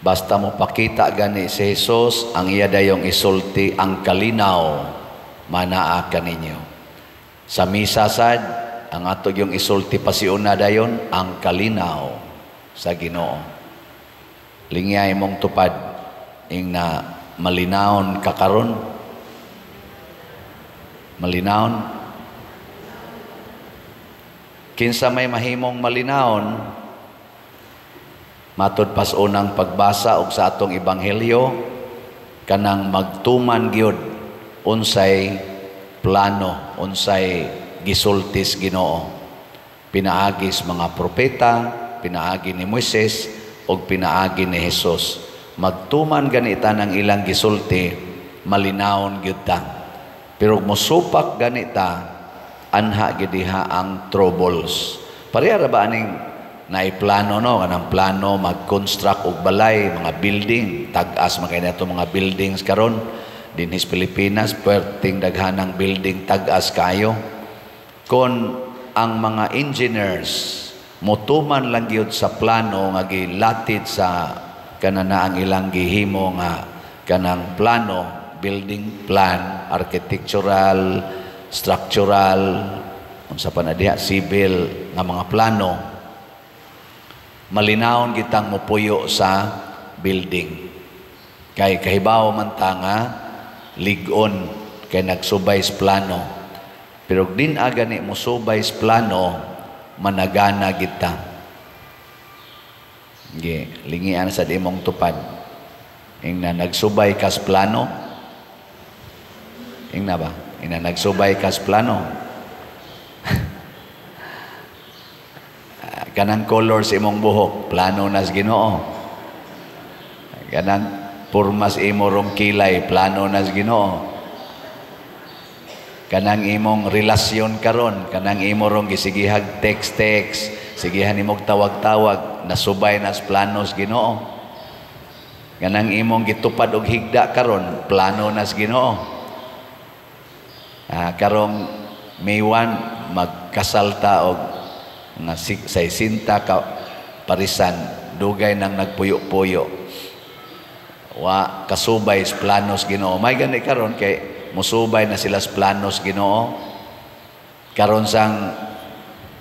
Basta mo pakita gani si Jesus, ang iya dayong isulti, "Ang kalinaw manaa kaninyo." Sa misa sad, ang ato yung isulti pasiuna dayon, "Ang kalinaw sa Ginoo." Lingyay mong tupad ing na malinawon ka karon. Malinawon. Kinsa may mahimong malinawon? Matud pas unang pagbasa og sa atong ebanghelyo, kanang magtuman gyud unsay plano, unsay gisultis Ginoo. Pinaagi sa mga propeta, pinaagi ni Moises ug pinaagi ni Jesus. Magtuman ganita ng ilang gisulti, malinawon gyud ta. Pero musupak ganita, anha gyud diha ang troubles. Pareha ra ba aning naiplano, no, kanang plano mag-construct og balay, mga building, tag-as man kay nato mga buildings karon dinhi sa Pilipinas, perting daghanang building, tag-as kayo. Kon ang mga engineers motuman lang gyud sa plano nga gilatid sa kanana ang ilang gihimo nga kanang plano, building plan, architectural, structural, unsa pa na diha, civil nga mga plano, malinawon kitang mopuyo sa building. Kay kahibaw man ta nga lig-on kay nagsubay sa plano. Pero din agani mosubay sa plano, managana kita. Ge, lingian sa imong tupad. Ing na nagsubay kas plano. Ing na ba? Ing na nagsubay kas plano. Kanang color sa imong buhok, plano nas Ginoo. Kanang pormas imo rong kilay, plano nas Ginoo. Kanang imong relasyon karon, kanang imo rong gisigihag text text, sigihan imong tawag-tawag, nasubay nas planos Ginoo. Kanang imong gitupad og higda karon, plano nas Ginoo. Karong May 1 magkasal ta og nga 60 ka parisan, dugay nang nagpuyo-puyo. Wa kasubay sa planos Ginoo. May gani karon kay musubay na sila sa planos Ginoo. Karon sang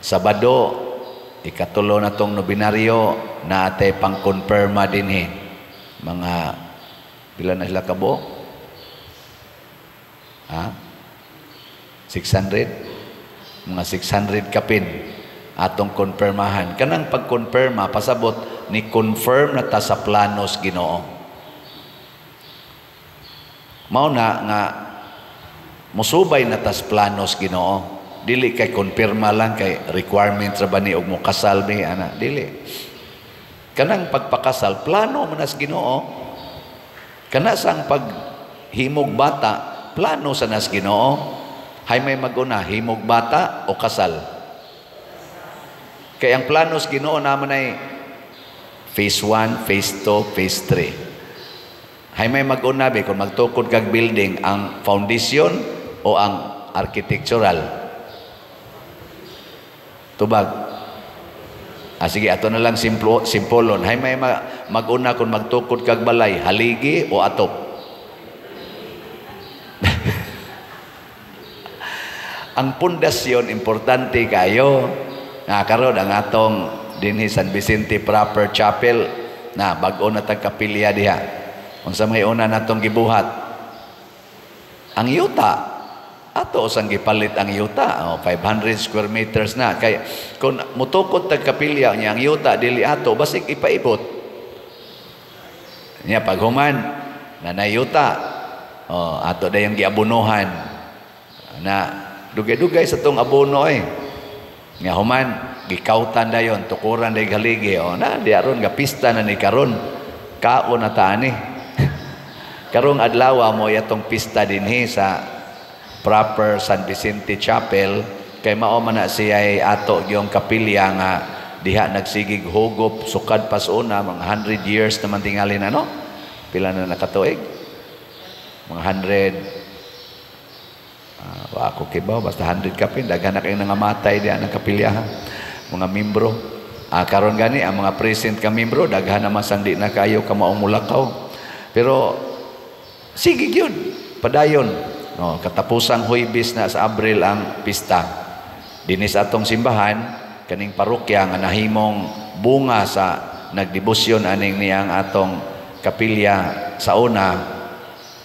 Sabado, ikatulo na tong nobinaryo, naatay pang-confirma dinhi. Mga pila na sila kabo? Ha? 600? Mga 600 kapin atong konfirmahan. Kanang pagkonfirma, pasabot ni confirm na ta sa planos Ginoo. Mao na nga musubay na tas planos Ginoo. Dili kay konfirma lang kay requirement ra ba ni og mokasal mi ana, dili. Kanang pagpakasal, plano man nas Ginoo. Kana sang paghimog bata, plano sa nas Ginoo. Hay may maguna, himog bata o kasal? Kay ang planos Ginoo naman ay phase 1, phase 2, phase 3. Hay may maguna be kung magtukod kag building, ang foundation o ang architectural? Tubag. Sige, ato na lang simplo, simpolon. Hay may maguna kung magtukod kag balay, haligi o atop? Ang pundasyon importante kayo. Nga karon ang atong dinhi San Vicente Proper Chapel na bag-o na tag kapilya diha. Unsa may una natong gibuhat? Ang yuta. Ato sang gipalit ang yuta, oh, 500 square meters na. Kay kung mutukod tag kapilya niya ang yuta dili ato, basig ipaibot. Nya paghuman nanay yuta, oh, ato dayong giabunuhan. Na dugay-dugay sa tong abono eh. Nga human gikautan dayon, tukuran day haligi, oh, na di aron ga pista na ni karon. Kaon na ta ani. Karong adlaw mo atong pista dinhi sa proper San Vicente Chapel kay mao man na siya ay ato yung kapilya nga diha nagsigig hugop sukad pas una, mga 100 years naman tingali na, no? Pila na nakatuig? Mga 100, wa ako kibaw, basta 100 kapin, daghan na kayo nangamatay diha ng kapilya, ha? Mga membro. Ah, karon gani ang mga present ka membro, daghan naman sang di na kayo kamaong mulakaw. Pero sige gyud, padayon. No, katapusang Huwebes na sa Abril ang pista. Dinhi sa atong simbahan, kaning parokya nga nahimong bunga sa nagdebosyon aning niyang atong kapilya sa una,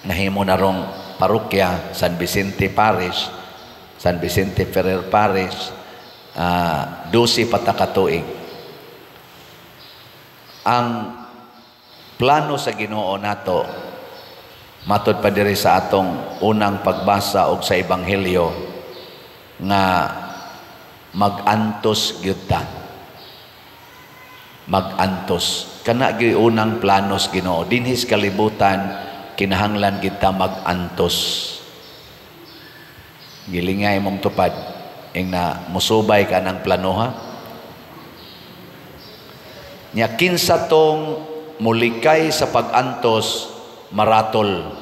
nahimo na rong parokya San Vicente Parish, San Vicente Ferrer Parish, 12 pa ta ka tuig. Ang plano sa Ginoo nato, matod pa diri sa atong unang pagbasa og sa ebanghelyo, nga magantos gyud ta. Magantos. Kana gyud unang plano sa Ginoo. Dinhi sa kalibutan, kinahanglan kita magantos. Gilingay mong tupad ing na musubay ka ng planoha. Nya kinsa tong mulikay sa pag-antos, maratol.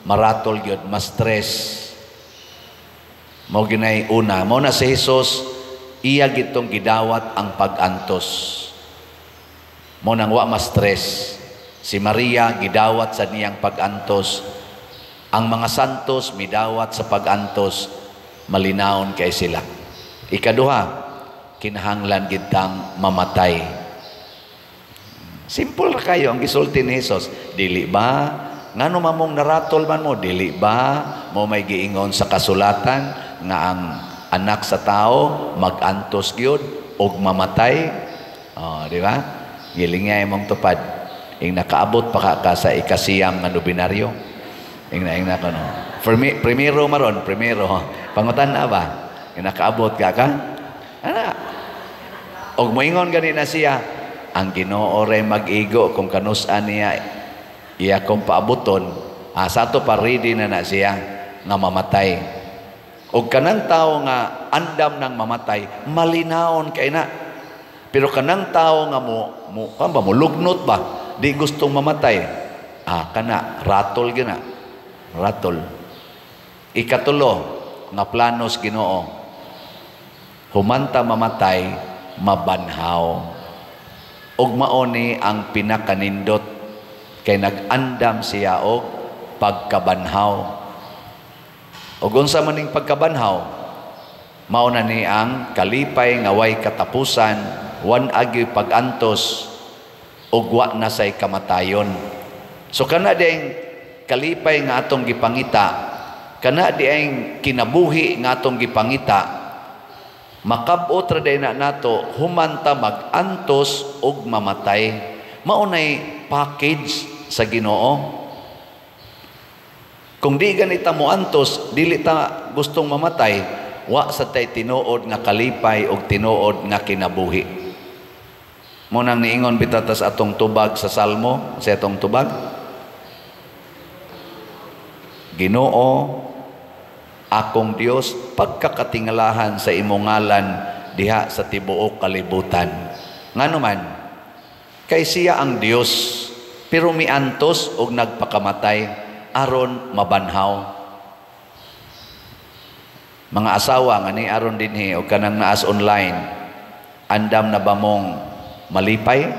Maratol gyud, ma-stress. Mao ginay una, mao na si Jesus iya gitong gidawat ang pag-antos. Mao nang wa ma-stress. Si Maria gidawat sa niyang pag-antos. Ang mga santos midawat sa pag-antos, malinawon kay sila. Ikaduha, kinahanglan gitang mamatay. Simple ra kayo ang gisulti ni Jesus. Dili ba? Ngano mamong naratol man mo? Dili ba? Mo may giingon sa kasulatan nga ang anak sa tao magantos gyud og mamatay. Oh, di ba? Gilingay mong tupad. Ing nakaabot pa ka sa ikasiyam nga nobinaryo. Ing na ing na kono. Primero maron, primero. Pangutan na ba? Ing nakaabot ka ka? Ana. Og moingon gani na siya, ang Ginoo ray mag-igo kung kanus-an niya iya kong paabuton, sa ato pa ready na na siya nga mamatay. Og kanang tao nga andam nang mamatay, malinawon kay na. Pero kanang tao nga mo kan ba mo lugnot ba, di gustong mamatay. Ah, kana ratol gyud na. Ratol. Ikatulo nga planos Ginoo. Humanta mamatay, mabanhaw. Ug mao ni ang pinakanindot kay nag-andam siya og pagkabanhaw. Ug unsa man ning pagkabanhaw? Mao na ni ang kalipay nga way katapusan, wan agyoy pag-antos ug wa na say kamatayon. So kana ding kalipay nga atong gipangita, kana dieng kinabuhi nga atong gipangita, makab-ot ra day na nato humanta mag-antos ug mamatay. Mao nay package sa Ginoo. Kung di ganita mo antos, dili ta gustong mamatay, wa sa tay tinuod nga kalipay og tinuod nga kinabuhi. Mo nang niingon bitatas atong tubag sa Salmo, sa atong tubag. Ginoo, akong Dios, pagkakatingalahan sa imong ngalan diha sa tibuok kalibutan. Ngano man, kay siya ang Dios, pero miantos og nagpakamatay aron mabanhaw. Mga asawa nga ni aron dinhi og kanang naas online, andam na ba mong malipay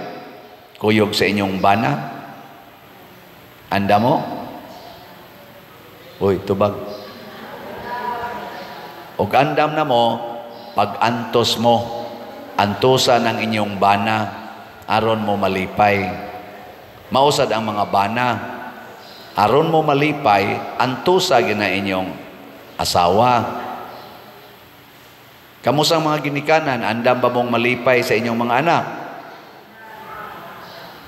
kuyog sa inyong bana? Andam mo? Uy, tubag. Og andam na mo, pag-antos mo, antosa ng inyong bana, aron mo malipay. Mausad ang mga bana, aron mo malipay, antosa gina inyong asawa. Kamusang mga ginikanan, andam ba mong malipay sa inyong mga anak?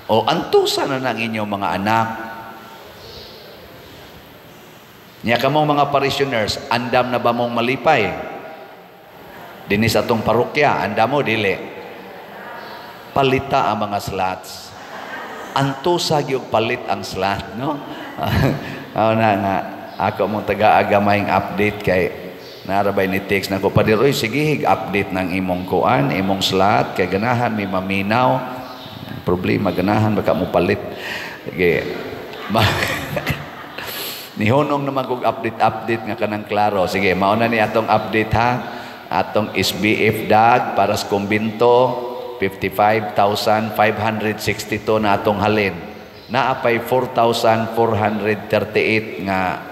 O antosa na ng inyong mga anak. Nya kamong mga parishioners, andam na ba mong malipay? Dinis atong parokya, andam mo, dili. Palita ang mga slots. Antosa gyud palit ang slot, no? Aw na nga, ako mong taga-agamayng update kay narabay ni text na ko, Pader, oy, sige, update ng imong kuan, imong slot, kay ganahan, may maminaw. Problema, ganahan, baka mo palit. Sige. Nihonong naman kog update-update nga kanang klaro. Sige, mauna ni atong update ha. Atong SBF dag para sa kumbinto, 55,562 na atong halin. Naa pay 4,438 nga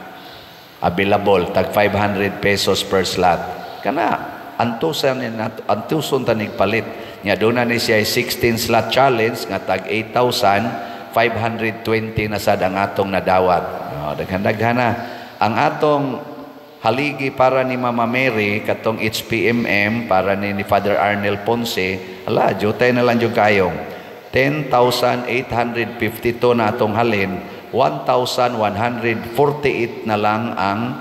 available, tag 500 pesos per slot. Kana antusan ni nato, antuson ta nig palit. Nya duna ni siya 16 slot challenge nga tag 8,520 na sad ang atong nadawat. Oh, daghan-daghan na. Ang atong haligi para ni Mama Mary, katong HPMM para ni Father Arnel Ponce, ala, jutay na lang jud kayong 10,852 na atong halin, 1,148 na lang ang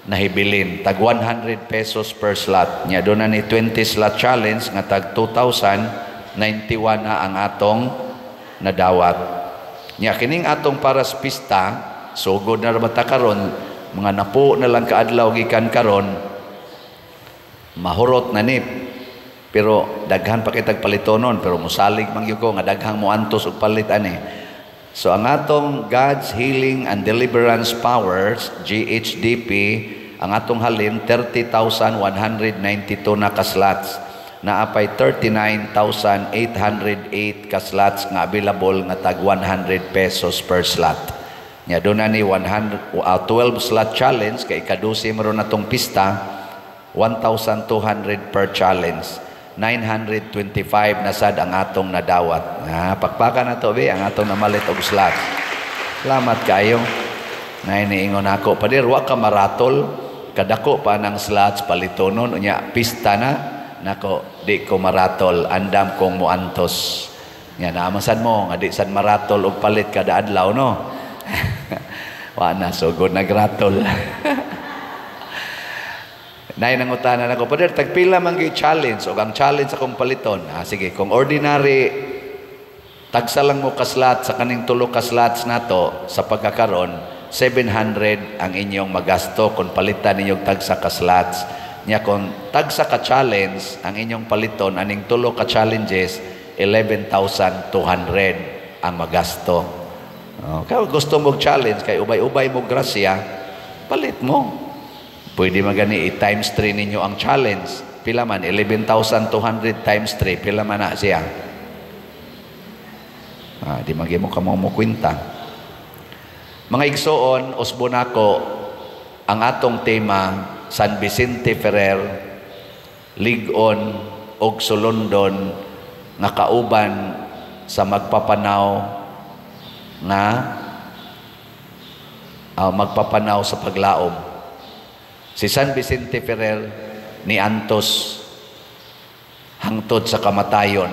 nahibilin, tag 100 pesos per slot. Nya duna ni 20 slot challenge nga tag 2,091 na ang atong nadawat. Nya kining atong para sa pista, sugod na ra ta karon, mga napo na lang kaadlaw gikan karon, mahurot na ni. Pero daghan pa kitag palitonon, pero musalig man gyud ko nga daghang moantos og palit ani. So ang atong God's Healing and Deliverance Powers, GHDP, ang atong halin 30,192 na ka-slots. Naa pay 39,808 ka-slots nga available nga tag 100 pesos per slot. Nya duna ni 100, 12 slot challenge kay ikadusi maron natong pista, 1,200 per challenge. 925 na sad ang atong nadawat. Ah, pakpakan na to, be, ang atong namalit og slot. Salamat kayo. Nay niingon ako, "Pader, wa ka maratol, kadako pa ng slots palitonon, unya pista na." Nako, di ko maratol, andam kong muantos. Nya naamasan mo nga di sad maratol og palit kada adlaw, no? Wa na sugod nagratol. Nay nangutana nako, "Pader, tagpila man gyud challenge og ang challenge akong paliton?" Ah, sige, kung ordinary tagsa lang mo ka-slot sa kaning tulo ka slots nato sa pagkakaron, 700 ang inyong magasto kung palitan ninyong tagsa ka slots. Nya kung tagsa ka challenge ang inyong paliton aning tulo ka challenges, 11,200 ang magasto. Oh, kaya gusto mo challenge kay ubay-ubay mo grasya, palit mo. Pwede magani i-times 3 ninyo ang challenge. Pila man? 11,200 times 3, pila man na siya? Ah, di magi mo kamo mo kwenta. Mga igsoon, usbo nako ang atong tema, San Vicente Ferrer, lig-on og sulondon nga kauban sa magpapanaw nga magpapanaw sa paglaom. Si San Vicente Ferrer ni antos hangtod sa kamatayon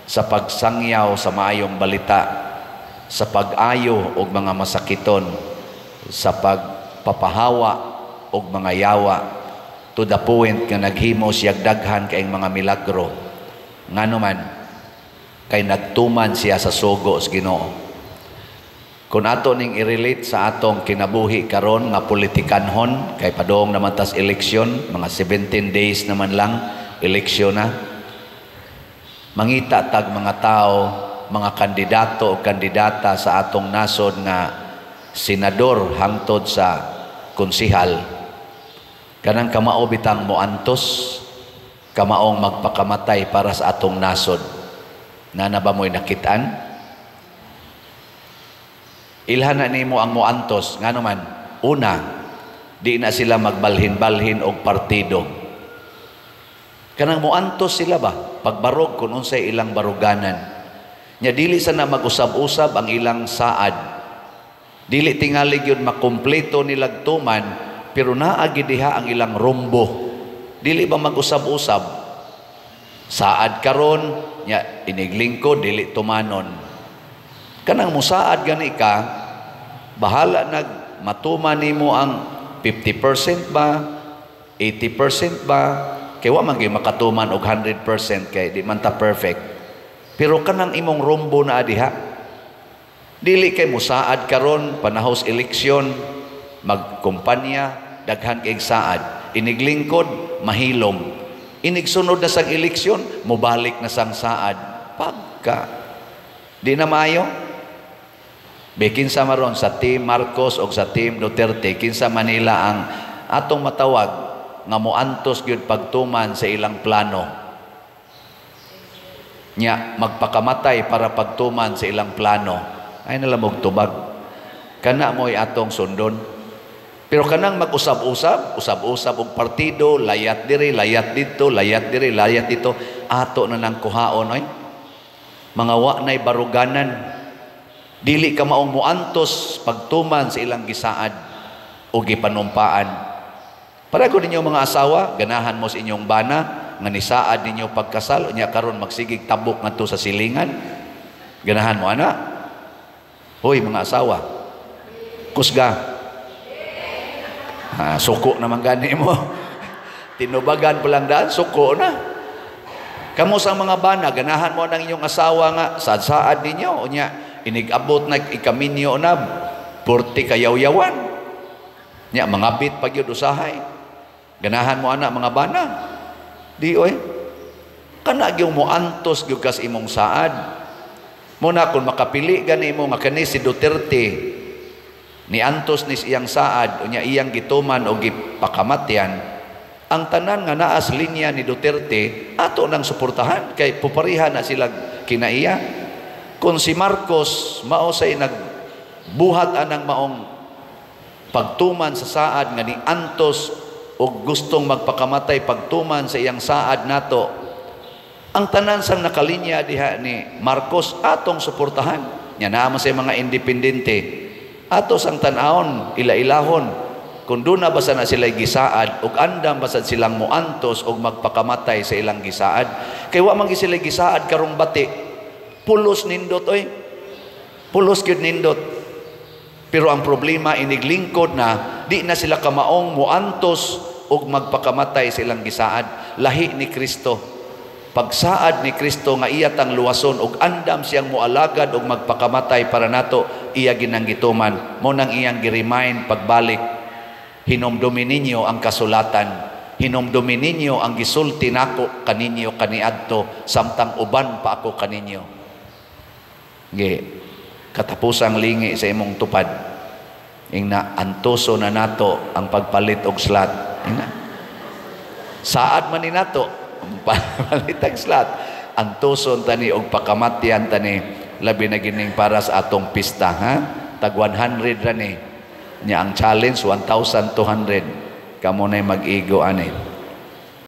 sa pagsangyaw sa maayong balita, sa pag-ayo og mga masakiton, sa pagpapahawa og mga yawa, to the point nga naghimo siya daghan kaayong mga milagro. Ngano man? Kay nagtuman siya sa sugo sa Ginoo. Kung ato ning i-relate sa atong kinabuhi karon nga politikanhon, kay padong naman tas eleksyon, mga 17 days naman lang eleksyon na. Mangita tag mga tao, mga kandidato o kandidata sa atong nasod nga senador hangtod sa konsihal, kanang kamao bitang moantos, kamaong magpakamatay para sa atong nasod. Nana ba mo'y nakitaan? Ilhan na nimo ang moantos. Ngano man? Una, di na sila magbalhin-balhin og partido. Kanang moantos sila ba? Pagbarog kung unsay ilang baruganan. Nya dili sana mag-usab-usab ang ilang saad. Dili tingali gyud makumpleto nilag tuman, pero naa gyud diha ang ilang rumbo. Dili ba mag-usab-usab? Saad karon, nya iniglingkod dili tumanon. Kanang musaad gani ka, bahala nag matuman nimo ang 50% ba, 80% ba, kay wa man gyud makatuman og 100% kay di man ta perfect. Pero kanang imong rumbo na diha. Dili kay musaad karon panahos eleksyon, magkumpanya, daghan kay saad. Iniglingkod, mahilom. Inigsunod na sang eleksyon, mobalik na sang saad. Pagka di na maayo. Be, kinsa maron sa Team Marcos o sa Team Duterte, kinsa Manila ang atong matawag nga moantos gyud pagtuman sa ilang plano? Nya magpakamatay para pagtuman sa ilang plano. Ay nalang og tubag. Kana mo'y atong sundon. Pero kanang mag-usab-usab, usab-usab og partido, layat diri, layat dito, layat diri, layat dito, ato na nang kuhaon oy. Mga wa na'y baruganan. Dili ka maong muantos pagtuman sa ilang gisaad o gipanumpaan. Para ko ninyo mga asawa, ganahan mo sa inyong bana, nga nisaad ninyo pagkasal, unya karon magsigig tabok ngadto sa silingan. Ganahan mo ana? Hoy mga asawa, kusga. Ha, suko naman gani mo. Tinubagan pa lang daan, suko na. Kamo sa mga bana, ganahan mo ng inyong asawa nga saad-saad ninyo, unya inig-abot na ikaminyo na, purti kayawyawan. Nya mangabit pag yun usahay. Ganahan mo ana mga bana. Di oy. Kana gyud mo antos gyud kas imong saad. Muna kung makapili gani mo nga kani si Duterte ni antos ni iyang saad, unya iyang gituman o gipakamatyan, ang tanan nga naas linya ni Duterte ato nang suportahan kay pupariha na sila kinaiya. Kung si Marcos mao say nagbuhat anang maong pagtuman sa saad nga ni antos og gustong magpakamatay pagtuman sa iyang saad nato, ang tanan sang nakalinya diha ni Marcos atong suportahan. Nya naa man say mga independente, ato sang tan-awon ila-ilahon kung doon na basta na sila gisaad ug andam basta silang muantos og magpakamatay sa ilang gisaad, kay wa man sila gisaad karong bati. Pulos nindot oy, pulos gyud nindot. Pero ang problema, iniglingkod na, di na sila kamaong muantos og magpakamatay sa ilang gisaad. Lahi ni Kristo. Pagsaad ni Kristo nga iya tang luwason og andam siyang mualagad og magpakamatay para nato, iya ginang gituman. Mo nang iyang gi-remind pagbalik, "Hinumdumi ninyo ang kasulatan, hinumdumi ninyo ang gisulti nako kaninyo kaniadto samtang uban pa ako kaninyo." Ge katapusang lingi sa imong tupad, ingna antoso na nato ang pagpalit og slot. Ingna saad man ni nato palit ang slot, antoson tani og pakamatyan tani, labi na gining para sa atong pista, ha. Tag 100 ra ni nya ang challenge, 1,200 kamo nay mag-igo ani.